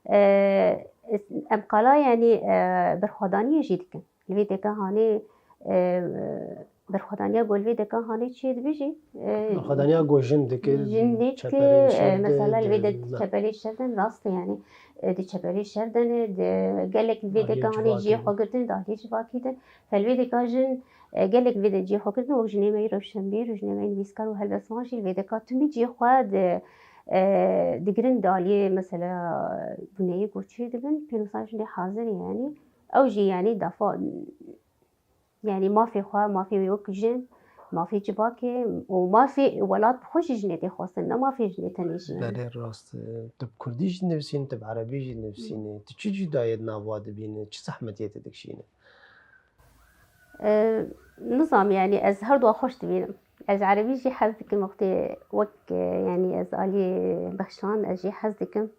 E, em qala, yanî, e, berxwedaniyê jî dikin. Li vê deka hanê, e, berxwedaniya ku li vê deka hanê çê dibe jî, e, berxwedaniya ku jin dike, jin nê dike, çeperên şer e, de, mesela li vê de di çeperê şer de rast e, yanî, e, di çeperê şer de ne, di gelek li vê deka hanê cihê xwe girtin, di aliyê civakî de. Fel vê deka jin, e, gelek vê de cihê xwe girtin, wek jinê me yê rewşenbîr û jinê me yê nivîskar û helbestvan jî li vê deka timî cihê xwe di, e, digirin di aliyê mesela guneyê ku çê dibin, pênûsa jinê hazir e, yanî. Ew jî, yanî, dafa, yanî, mafê xwe, mafê wê wek jin, mafê civakê û mafê welat bi xwe jî jinê tê xwestin, ne mafê jinê tenê jî, yanî. Belê, rast e. Tu bi kurdî jî dinivîsînî, tu bi erebî jî dinivîsînî. Tu çi cudayê di nav wa dibînî, çi zehmetiyê tu dikişînî? E, nizam, yanî, ez her dua xweş dibînim. Ez erebî jî hez dikim, wextê wek, e, yanî, ez aliyê Bexşan, ez jî hez dikim.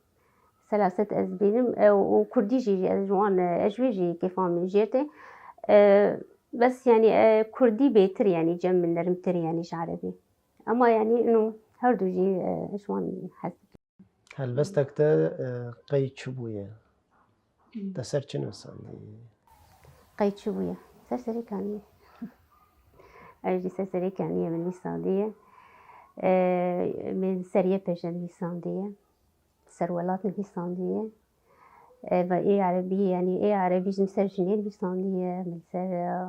Selaset ez bînim, e, û kurdî jî ez ji wan, e, ez ji wê jî kêfa min jêr tê. E, bes, yanî, e, kurdî bêtir, yanî, cem min nermtir, yanî, ji erebî. Ama, yanî, ino her du jî, e, ji wan hez dikim. Helbestek te, e, qey çi bûye? Te ser çi nivîsandî? Qey çi bûye? Ser serê kaniyê. Ez jî ser serê keniyê min nivîsandiye. E, min ser Y P J nivîsandiye. Ser welat nivîsandiye. E, ve ê erebî, yanî ê erebî jî min ser jinê nivîsandiye. Min ser, e,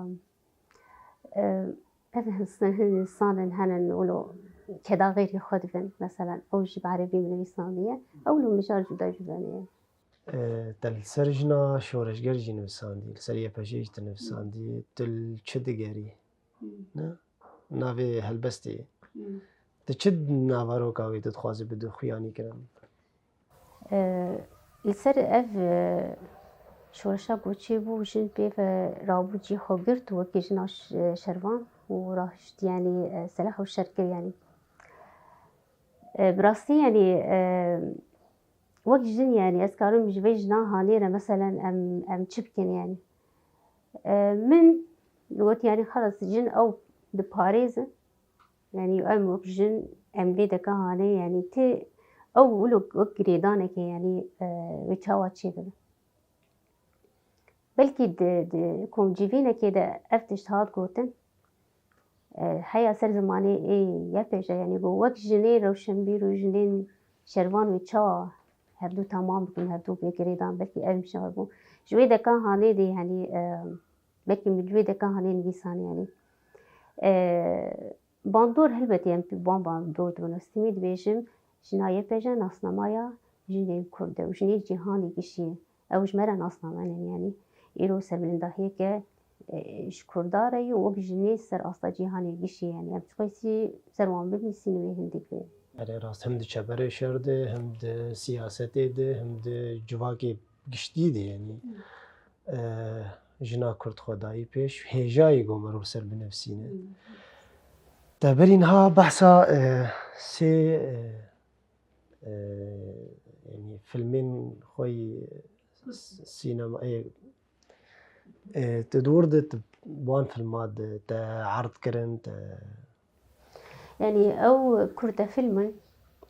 e, ev hin-, hin-, însan in henin wilo keda xêrî xwe dibin. Meselen, ew jî bi erebî min nivîsandiye. Ew wilo mijar cuda cuda ne. E, te li ser jina şoreşger jî nivîsandî, li ser Y P J jî tu nivîsandî, tu li çi digerî? Hmm. Ne? Navê helbestê. Hmm. Tu çi naveroka wê tu dixwazî bidî xuyanî kirin? E, li ser ev, e, şoreşa ku çêbû, jin pê ve rabû cî xwe girt û wekî jina ş-, şervan û raşt, yanî, e, silah û şer kir, yanî. E, bi rastî, yanî, e, wek jin, yanî, ez karim ji vê jina hanê re, meselen, em, em çi bikin, yanî? E, min got, yanî, xelas, jin ew diparêzin. Yanî, em wek jin, em vê deka hanê, yanî, tê ew wilo wek girêdanekê, yanî, e, wê çawa çêdibe. Belkî di, di komcivînekê de ev tişt hat gotin, e, heya ser zimanê ê Y P J, yanî got, wek jinê rewşenbîr û jinên şervan wê çawa hevdû temam bikin, hevdû bê girêdan, belkî ev mijar bû. Ji wê deka hanê de, yanî, e, belkî min ji wê deka hanê nivîsanê, yanî. E, Bandor helbetî em pê wan bandor dibin. Ez timî dibêjim, jina Y P J nasnamaya jinên Kurd e û jinên cîhanê gişî ye. Ew ji me re nasname ne, yanî îro serbilindahiyeke, e, ji Kurda re ye û wek jinê ser asta cîhanê gişî ye. Yanî em çiqasî ser wan binivîsîn wê hindik be. Erê rast, him di çeberê şer de, him di siyasetê de, him di civakê giştî de, yanî, Hmm. e, jina Kurd xwe dayî pêş, hêjayî ku mirov ser binivîsîne. Hmm. Te berî niha behsa, e, sê, e, e, yanî filmên xwe yî s-, sînema, e, e, tu dûr de tu wan filma de te erd kirin, te Yanî ew kurte fîlm in.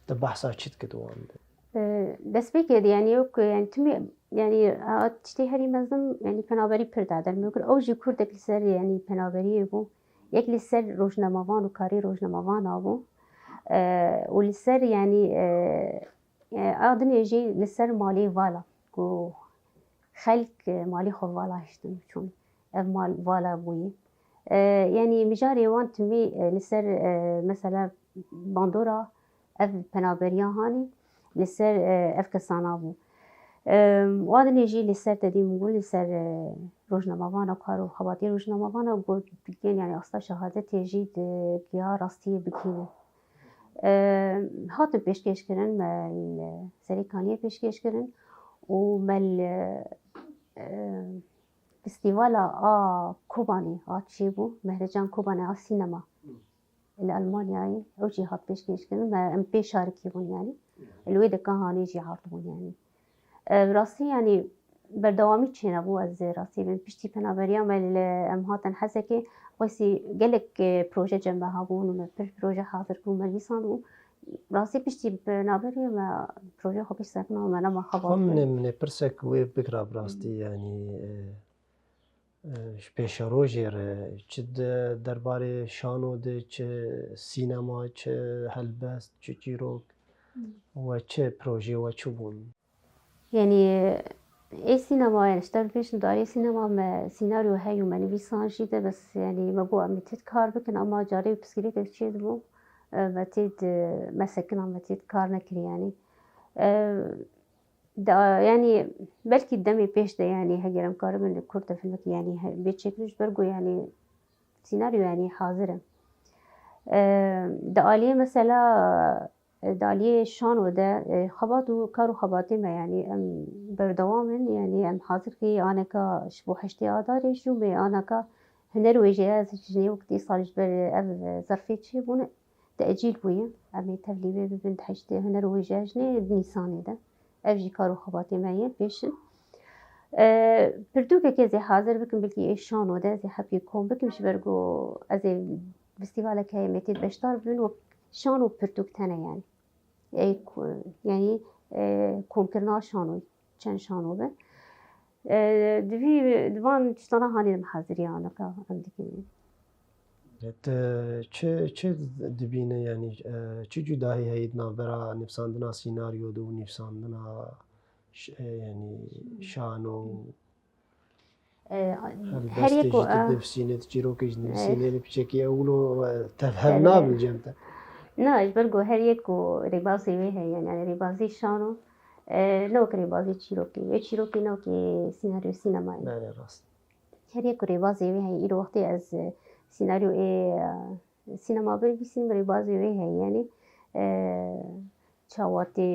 Tu behsa çi dikit wan de? E, destpêkê de, yanî ew ku, yanî timî, yanî a tiştê herî mezin, yanî penaberî pir da dermû kir. Ew jî kurdek li ser, yanî penaberiyê bû. Yek li ser rojnamevan û karê rojnamevana bû. E, û li ser, yanî, e, e, a dinê jî li ser malê vala ku xelk, e, malê xwe vala hiştin û çûn. Ev mal vala bûyî. E, yanî mijarê wan timî, e, li ser, e, mesela bandora ev penaberiya hanî li ser, e, ev kesana bû. E, wa dinê jî li ser tedî min got li ser, e, rojnamevana kar û xebatê rojnamevana got, yanî asta şehadetê jî di giya rastiyê bikîne. E, hatin pêşkêş kirin, me li Serê Kaniyê pêşkêş kirin û me li, e, Festîvala a Kobanê a çêbû, Mehrecan Kobanê a sînema li Almanyayê, ew jî hat pêşkêş kirin. Me, em pê şarikî bûn yanî. Li wê deka hanê jî ard bûn yanî. E, bi rastî yanî berdewamî çênebû, ez rastî bim. Piştî penaberiya me li, em hatin Hesekê, wesî gelek, e, proje cem me hebûn û me pir proje hazir bû, me nivîsand û rastî piştî penaberiya me proje xwe pêş sekina û me nema xebat Xwe min ê, min ê pirsek wê bikira bi rastî, yanî, e, e, ji pêşerojê re çi di derbarê şano de, çi sînema, çi helbest, çi çîrok Hmm. we çi projê we çi bûn? Yanî ê sînema, yanî ji te pêş darê sînema me sînaryo heye û me nivîsan jî de, bes yanî me got em ê têt kar bikin, ama carê pirsgirêkek çêdibû, e, me têt, e, me sekina, me têt kar nekirî yanî. E, da, yanî belkî demê pêş de yanî heger em karibin li kurte filmekî yanî he-, bê çêkirin ji ber ku yanî sînaryo yanî hazir e. E, di aliyê mesela, e, di aliyê şano de, e, xebat û kar û xebatê me yanî em berdewam in, yanî em hazir kî aneka ji bo heştê Adarê jî û me aneka huner wêjeya ez jinê wekî sal ji ber ev zerfê çêbûne. Tecîl bûye. Em ê tevlî vê bibin di heştê huner û wêjeya jinê di Nîsanê de. Ev jî kar û xebatê me yên pêş in. E, pirtûkekê ez ê hazir bikim, belkî ê şano de ez ê hepkî kom bikim, ji ber ku ez ê festîvalek heye em ê tê beşdar bibin, wek şano pirtûk tene yanî. Ê ku-, yanî, e, komkirina şano, çend şano be. E, di vî, di van tiştana hanê em hazirî anaka em dikin. Tu çi, çi dibîne, yanî, e, çi cudahî heye di navbera nivîsandina sînaryo de û nivîsandina ş-, e, yanî şano û E, her helbestê yek ku, jî tu e, dinivîsînê, tu çîrokê jî dinivîsînê, e, li piçekî ew wilo, e, tev hev nabin cem te. Na, ji ber ku her yek ku rêbazê wê heye, yani, yani rêbazê şano, e, ne wek rêbazê çîrokê. Wê çîrokê ne wekî sînaryo sînemayê. Belê, rast. Her yek ku rêbazê wê heye, îro wextê ez, e, sînaryo ê, e, sînema binivîsînim, rêbazê wê heye, yani, e, çawa tê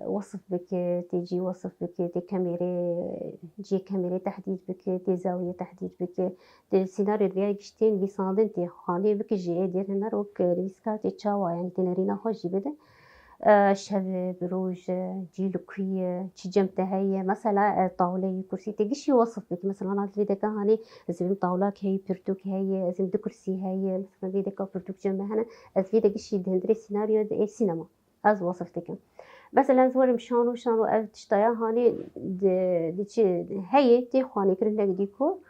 wesif bike, tê cî wesif bike, tê kemêrê, ciyê kemêrê tehdîd bike, tê zawiyê tehdîd bike, tê sînaryo diya giştên nivîsandin tê xanê bike jî ê dêr hinar wek nivîskar tê çawa, yani tê nerîna xwe jî bide. E, şev e, bi roj e, cî li ku ye, çi cem te heye, mesela, e, tawleyê, kursî tê gişî wesif bike. Mesela, na vê deka hanê, ez ê bim tawlak heye, pirtûk heye, ez ê bim du kursî heye, mesela vê deka pirtûk cem me hene, ez vê de gişî di hundirê sînaryo de ê sînema. Ez wesif dikim. Mesela ez werim şano, şano ev tişta ya hanê di, di çi heye, tê xwanê kirin hinek dîko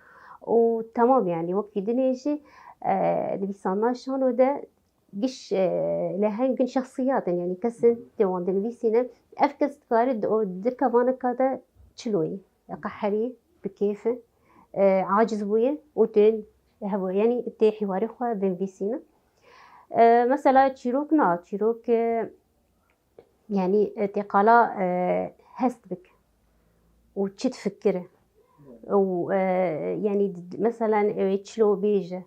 û temam yani wekî dinê jî, e, nivîsandina şano de giş, e, lehengin şexsiyat in, yani kesin tê wan dinivîsîne. Ev kes dikare di, o, di kevanika de çiloyî, qeherî, bi kêf e, aciz bûye û tên hevo, yani tê hîwarê xwe binivîsîne. E, mesela çîrok na, çîrok, e, yani, e, tê qala, e, hest bik û çi difikire. Û, e, yani, d-, d-, mesela, e, çilo bêje,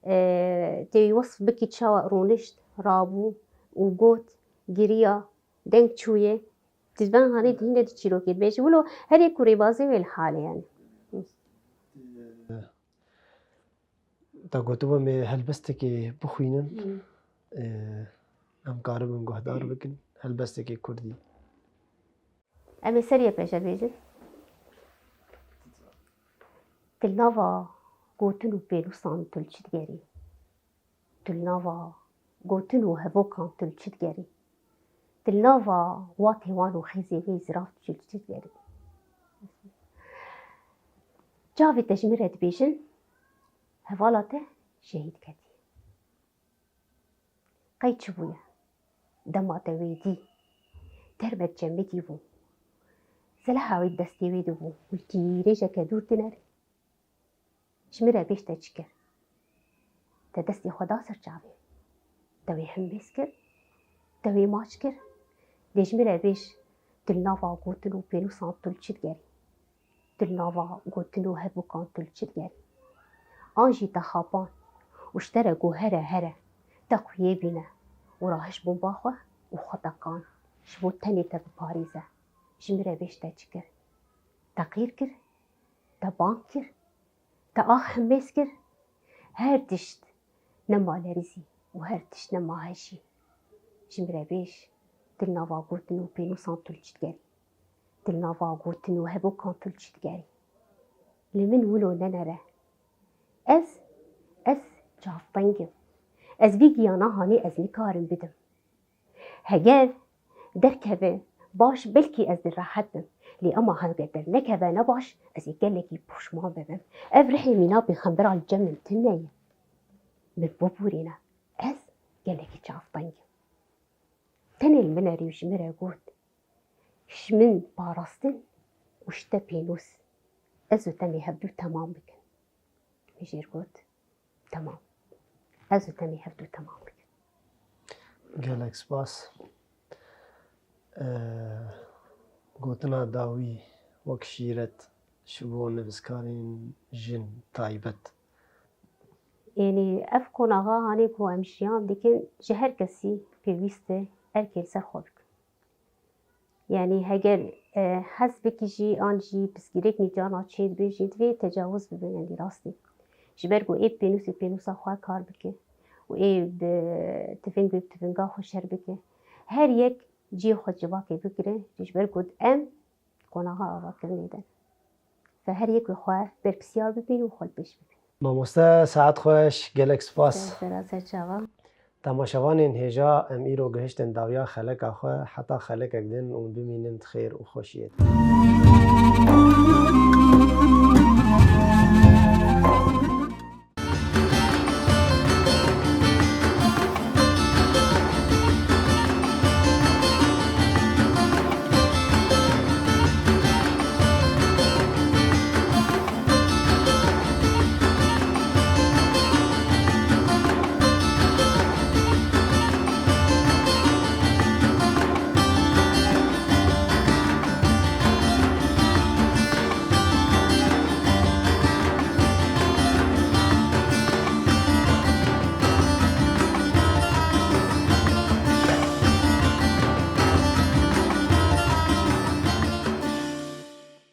e, tê wesf bikî çawa rûnişt, rabû û got, giriya, deng çûye. Di van hanê dihîne di çîrokê dibêje. Wilo her yek ku rêbazê wê li halê yani. Te gotibû em ê helbestekê bixwînin, Hmm. ê, em karibin guhdar bikin, helbestekê kurdî. Em ê seriyê pêşe bêjin. Di nava gotin û pênûsan tu li çi digerî? Tu li nava gotin û hevokan tu li çi digerî? Tu li nava watê wan û xêzê wê zirav tu li çi digerî? Çavê te ji min re dibêjin, hevala te şehîd ketiye. Qey çi bûye? Dema te wê dî, dermek cemidî bû. Silaha wê destê wê de bû, kulkîrêjeke dûr dinere. Ji min re bêj te çi kir? Te destê xwe da ser çavê. Te wê hembêz kir? Te wê maç kir? Dê ji min re bêj, tu li nava gotin û pênûsan tu li çi digerî? Tu li nava gotin û hevûkan tu li çi digerî? An jî te xapand û ji te re got here here, te xuyê bîne û rahiş bomba xwe û xwe teqand, ji bo tenê te biparêze. Ji min re bêj te çi kir? Te qîr kir? Te bang kir? Te ax hemêz kir? Her tişt nema lerîzî û her tişt nema hejî. Ji min re bêj, tu li nava gotin û pênûsan tu li çi digerî? Tu li nava gotin û hevûkan tu li çi digerî? Li min wilo nenere. Ez, ez çavteng im. Ez vî giyana hanê ez nikarim bidim. Heger derkeve baş, belkî ez dê rehet bim. Lê ema heger dernekeve ne baş, ez ê gelekî poşman bibim. Ev rihê mîna pêxembera li cem min tune ye. Min bibûrîne. Ez gelekî çavteng im. Tenê li min erê û ji min re got, ji min parastin û ji te pênûs. Ez û te mê hevdû temam bikin. Min jê re got, temam. Ez û te mê hevdû temam bikin. Gelek spas. Eee, gotina dawî wek şîret ji bo nivîskarên jin taybet. Yanî ev qonaxa hanê ku em jiyan dikin, ji her kesî pêwîst e erkê li ser xwe bikin. Yanî heger, e, hez bikî jî an jî pirsgirêk nîcana çêdibe jî divê tecawuz bibe, yanî rastî. Ji ber ku ê pênûsê pênûsa xwe kar bike û ê bi tiving wê bi tivinga xwe şer bike. Her yek cihê xwe civakê bigire, ji ber ku em qonaxa avakirinê de ne. Fe her yek wê xwe berpirsiyar bibîn û xwe li pêş bibîn. Mamoste, saet xweş, gelek spas. Ser sera ser çava. Temaşevanên hêja, em îro gihiştin dawiya xeleka xwe, heta xelekek din û bimînin di xêr û xweşiyê de.